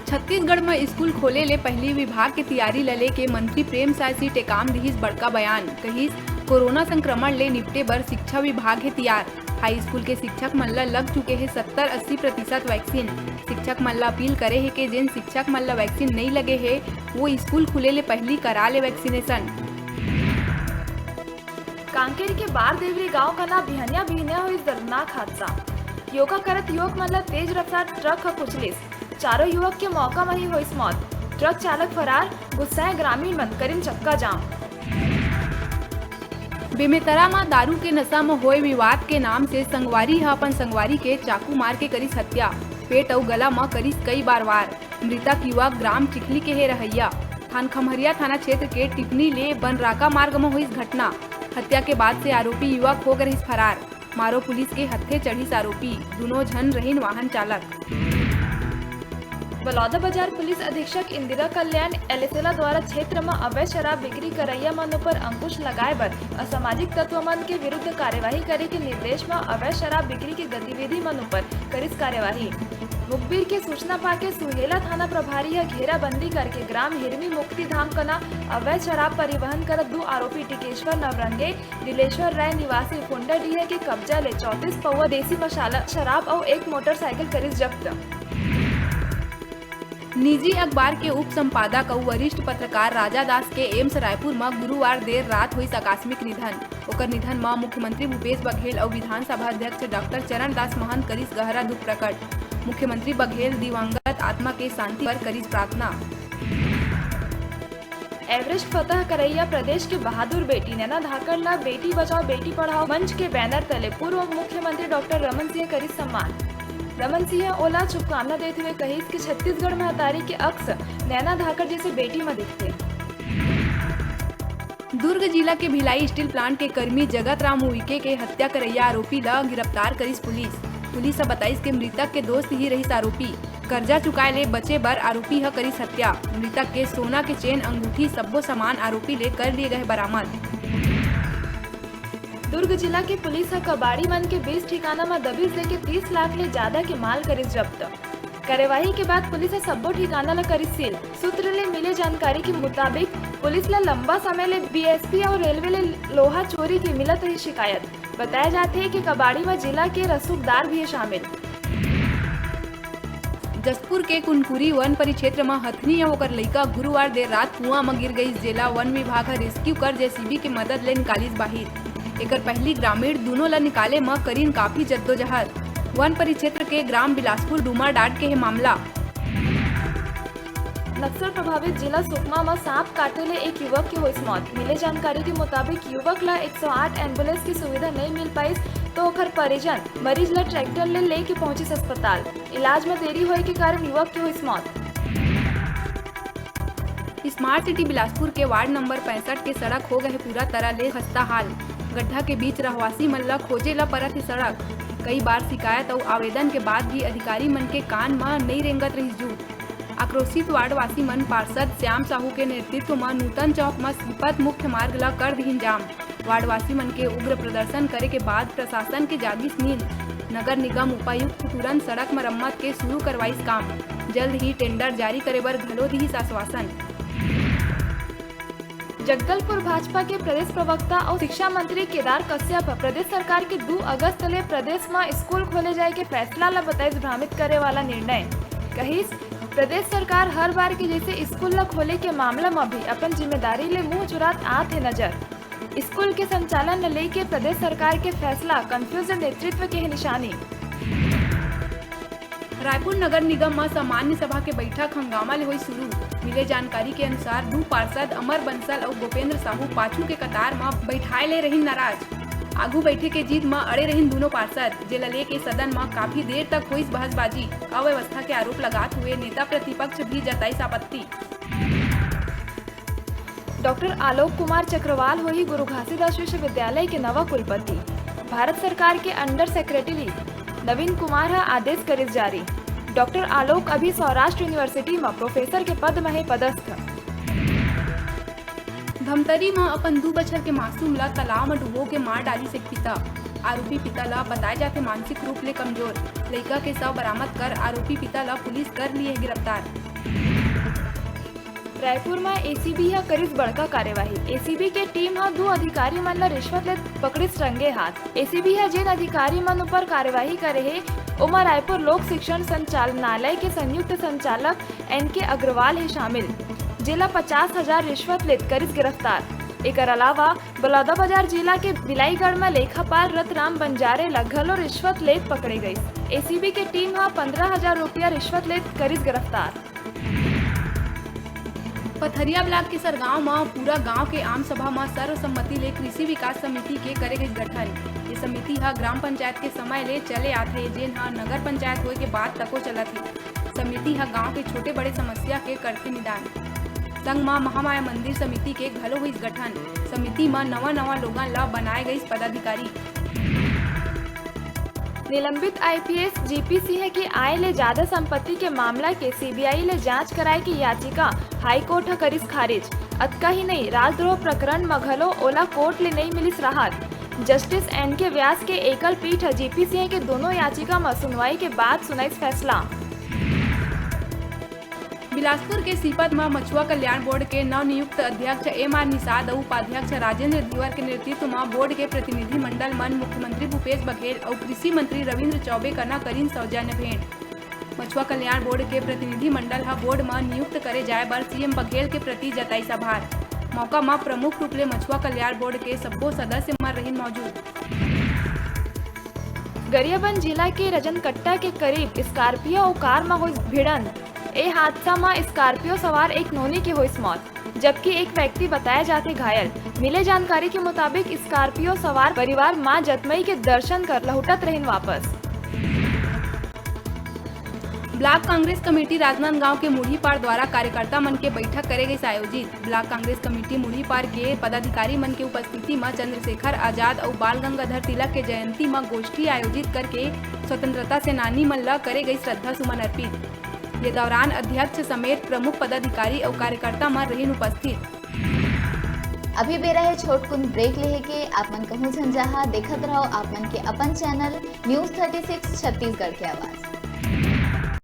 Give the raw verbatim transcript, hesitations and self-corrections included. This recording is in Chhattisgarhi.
छत्तीसगढ़ म स्कूल खोले ले पहिली विभाग के तियारी ल लेके मंत्री प्रेमसाय सिंह टेकाम दिहिस बड़का बयान। कहिस, कोरोना संक्रमण ले निपटे बर शिक्षा विभाग हे तियार। हाई स्कूल के शिक्षक मन ल लग चुके हे सत्तर अस्सी प्रतिशत वैक्सीन। शिक्षक मन ल अपील करे हे के जेन शिक्षक मन ल वैक्सीन नइ लगे हे, वो स्कूल खुले ले पहिली करा ले वैक्सीनेशन। कांकेर के बारदेवरी गांव कना बिहनिया बिहनिया होइस दर्दनाक हादसा। योगा करत युवक मन ल तेज रफ्तार ट्रक ह कुचलिस। चारों युवक के मौका म ही होइस मौत। ट्रक चालक फरार, गुस्साए ग्रामीण मन करिन चक्का जाम। बेमेतरा म दारू के नशा म होए विवाद के नाम से संगवारी ह अपन संगवारी के चाकू मार के करिस हत्या। पेट अउ गला म करिस कई बार वार। मृतक युवक ग्राम चिखली के हे रहइया। थान खम्हरिया थाना क्षेत्र के टिपनी ले बनराका मार्ग म होइस घटना। हत्या के बाद से आरोपी युवक हो गे रहिस फरार। मारो पुलिस के हत्थे चढ़िस आरोपी, दुनों झन रहिन वाहन चालक। बलौदाबाजार पुलिस अधीक्षक इंदिरा कल्याण एलेसेला द्वारा क्षेत्र म अवैध शराब बिक्री करइया मन ऊपर अंकुश लगाए बर असामाजिक तत्व मन के विरुद्ध कार्यवाही करे के निर्देश म अवैध शराब बिक्री के गतिविधि मन ऊपर करिस कार्यवाही। मुखबिर के सूचना पाके सुहेला थाना प्रभारी ह घेराबंदी करके ग्राम हिरमी मुक्ति धाम कना अवैध शराब परिवहन करत दू आरोपी टिकेश्वर नवरंगे, दिलेश्वर राय निवासी कोंडाडीह के कब्जा ले चौंतीस पौवा देसी मसाला शराब अउ एक मोटरसाइकिल करिस जब्त। निजी अखबार के उप संपादक अउ वरिष्ठ पत्रकार राजा दास के एम्स रायपुर म गुरुवार देर रात होइस आकस्मिक निधन। ओकर निधन म मुख्यमंत्री भूपेश बघेल अउ विधानसभा अध्यक्ष डॉक्टर चरण दास महंत करिस गहरा दुख प्रकट। मुख्यमंत्री बघेल दिवंगत आत्मा के शांति बर करिस प्रार्थना। एवरेस्ट फतह करइया प्रदेश के बहादुर बेटी नैना धाकड़ ला बेटी बचाओ बेटी पढ़ाओ मंच के बैनर तले पूर्व मुख्यमंत्री डॉक्टर रमन सिंह करिस सम्मान। रमन सिंह ओला शुभकामना देते हुए कहिस कि छत्तीसगढ़ महतारी के अक्स नैना धाकड़ जैसे बेटी म दिखथे। दुर्ग जिला के भिलाई स्टील प्लांट के कर्मी जगत राम उइके के हत्या करइया आरोपी ल गिरफ्तार करिस पुलिस। पुलिस ह बताइस के मृतक के दोस्त ही रहिस आरोपी। कर्जा चुकाए ले बचे बर आरोपी ह करिस हत्या। मृतक के सोना के चेन, अंगूठी, सब्बो सामान आरोपी ले कर लिए गए बरामद। दुर्ग जिला के पुलिस ह कबाड़ी मन के बीस ठिकाना म दबिश देके तीस लाख ले जादा के माल करिस जब्त। कार्यवाही के बाद पुलिस ह सब्बो ठिकाना ल करिस सील। सूत्र ले मिले जानकारी के मुताबिक, पुलिस ल लंबा समय ले बीएसपी अउ रेलवे ले लोहा चोरी के मिलत रही शिकायत। बताया जाथे कि कबाड़ी म जिला के रसूखदार भी हे शामिल। जशपुर के कुनकुरी वन परिक्षेत्र म हथनी अउ ओकर लइका गुरुवार देर रात कुआं म गिर गइस, जेला वन विभाग ह रेस्क्यू कर जेसीबी के मदद ले निकालिस बाहिर। एकर पहिली ग्रामीण दूनों ल निकाले म करिन काफी जद्दोजहद। वन परिक्षेत्र के ग्राम बिलासपुर डूमरडांड के हे मामला। नक्सल प्रभावित जिला सुकमा म सांप काटे ले एक युवक के होइस मौत। मिले जानकारी के मुताबिक, युवक ल एक सौ आठ एम्बुलेंस की सुविधा नइ मिल पाइस, तो ओकर परिजन मरीज ल ट्रैक्टर ले लेके पहुंचिस अस्पताल। इलाज म देरी होए के कारण युवक के होइस मौत। स्मार्ट सिटी बिलासपुर के वार्ड नंबर पैंसठ के सड़क हो गए पूरा तरह ले खस्ता हाल। गड्ढा के बीच रहवासी मन ल खोजे ल परत हे सड़क। कई बार शिकायत अउ आवेदन के बाद भी अधिकारी मन के कान म नइ रेंगत रहिस जू। आक्रोशित वार्डवासी मन पार्षद श्याम साहू के नेतृत्व म नूतन चौक म सीपत मुख्य मार्ग ल कर दिहिन जाम। वार्डवासी मन के उग्र प्रदर्शन करे के बाद प्रशासन के जागिस नींद। नगर निगम उपायुक्त तुरंत सड़क मरम्मत के शुरू करवाइस काम। जल्द ही टेंडर जारी करे बर घलो दिहिस आश्वासन। जगदलपुर भाजपा के प्रदेश प्रवक्ता अउ शिक्षा मंत्री केदार कश्यप ह प्रदेश सरकार के दू अगस्त ले प्रदेश म स्कूल खोले जाय के फैसला ल बताइस भ्रमित करे वाला निर्णय। कहिस, प्रदेश सरकार हर बार के जैसे स्कूल ल खोले के मामला म भी अपन जिम्मेदारी ले मुंह चुरात आत हे नजर। स्कूल के संचालन ल लेके प्रदेश सरकार के फैसला कन्फ्यूजन नेतृत्व के हे निशानी। रायपुर नगर निगम म सामान्य सभा के बैठक हंगामा ले होई शुरू। मिले जानकारी के अनुसार, दू पार्षद अमर बंसल अउ गोपेंद्र साहू पाछू के कतार म बैठाए ले रहिन नाराज। आगू बैठे के जिद म अड़े रहिन दूनों पार्षद, जेला लेके सदन म काफी देर तक होइस बहसबाजी। अव्यवस्था के आरोप लगात हुए नेता प्रतिपक्ष भी जताइस आपत्ति। डॉक्टर आलोक कुमार चक्रवाल होही गुरु घासीदास विश्वविद्यालय के नवा कुलपति। भारत सरकार के अंडर सेक्रेटरी नवीन कुमार ह आदेश करिस जारी। डॉक्टर आलोक अभी सौराष्ट्र यूनिवर्सिटी म प्रोफेसर के पद म हे पदस्थ। धमतरी म अपन दू बछर के मासूम ल तालाब म डुबो के मार डालिस एक पिता। आरोपी पिता ल बताए जाथे मानसिक रूप ले कमजोर। लइका के शव बरामद कर आरोपी पिता ल पुलिस कर लिए गिरफ्तार। रायपुर म एसीबी ह करिस बड़का कार्यवाही। एसीबी के टीम ह दू अधिकारी मन ल रिश्वत लेत पकड़िस रंगे हाथ। एसीबी ह जेन अधिकारी मन ऊपर कार्यवाही करे हे, ओमा रायपुर लोक शिक्षण संचालनालय के संयुक्त संचालक एनके अग्रवाल हे शामिल, जेला पचास हजार रिश्वत लेत करिस गिरफ्तार। एकर अलावा बलौदाबाजार जिला के बिलाईगढ़ म लेखापाल रतराम बंजारे ल घलो रिश्वत लेत पकड़े गइस। एसीबी के टीम ह पंद्रह हजार रुपया रिश्वत लेत करिस गिरफ्तार। पथरिया ब्लॉक के सरगांव म पूरा गांव के आम सभा म सर्वसम्मति ले कृषि विकास समिति के करे गइस गठन। ये समिति ह ग्राम पंचायत के समय ले चले आथे, जेन ह नगर पंचायत होए के बाद तको चलत हे। समिति ह गांव के छोटे बड़े समस्या के करथे निदान। संग म महामाया मंदिर समिति के घलो होइस गठन। समिति म नवा-नवा लोगन ल बनाए गइस पदाधिकारी। निलंबित आईपीएस जीपी सिंह के आय ले जादा संपत्ति के मामला के सीबीआई ले जांच कराए के याचिका हाईकोर्ट ह करिस खारिज। अतका ही नहीं, राजद्रोह प्रकरण म घलो ओला कोर्ट ले नइ मिलिस राहत। जस्टिस एनके व्यास के एकल पीठ ह जीपी सिंह के दोनों याचिका म सुनवाई के बाद सुनाइस फैसला। बिलासपुर के सीपत म मछुआ कल्याण बोर्ड के नवनियुक्त अध्यक्ष एम आर निषाद अउ उपाध्यक्ष राजेंद्र धीवर के नेतृत्व म बोर्ड के प्रतिनिधि मंडल मन मुख्यमंत्री भूपेश बघेल अउ कृषि मंत्री रविंद्र चौबे कना करिन सौजन्य भेंट। मछुआ कल्याण बोर्ड के प्रतिनिधि मंडल ह बोर्ड म नियुक्त करे जाय बर सीएम बघेल के प्रति जताइस आभार। मौका म प्रमुख रूप ले मछुआ कल्याण बोर्ड के सब्बो सदस्य मन रहिन मौजूद। गरियाबंद जिला के रजनकट्टा के करीब स्कॉर्पियो अउ कार म होइस भिड़ंत। ए हादसा म स्कॉर्पियो सवार एक नोनी के होइस मौत, जबकि एक व्यक्ति बताए जाथे घायल। मिले जानकारी के मुताबिक, स्कॉर्पियो सवार परिवार मां जतमई के दर्शन कर लहुटत रहिन वापस। ब्लॉक कांग्रेस कमेटी राजनांदगांव के मुढ़ीपार द्वारा कार्यकर्ता मन के बैठक करे गइस आयोजित। ब्लॉक कांग्रेस कमेटी मुढ़ीपार के पदाधिकारी मन के उपस्थिति म चंद्रशेखर आजाद अउ बाल गंगाधर तिलक के जयंती म गोष्ठी आयोजित करके स्वतंत्रता सेनानी मन ल करे गइस श्रद्धा सुमन अर्पित। ये दौरान अध्यक्ष समेत प्रमुख पदाधिकारी अउ कार्यकर्ता मन रहिन उपस्थित। अभी बेरा हे छोटकुन ब्रेक लेहे के। आप मन कहूं झन जाहा, देखत रहो आप मन के अपन channel news thirty six Chhattisgarh के आवाज़।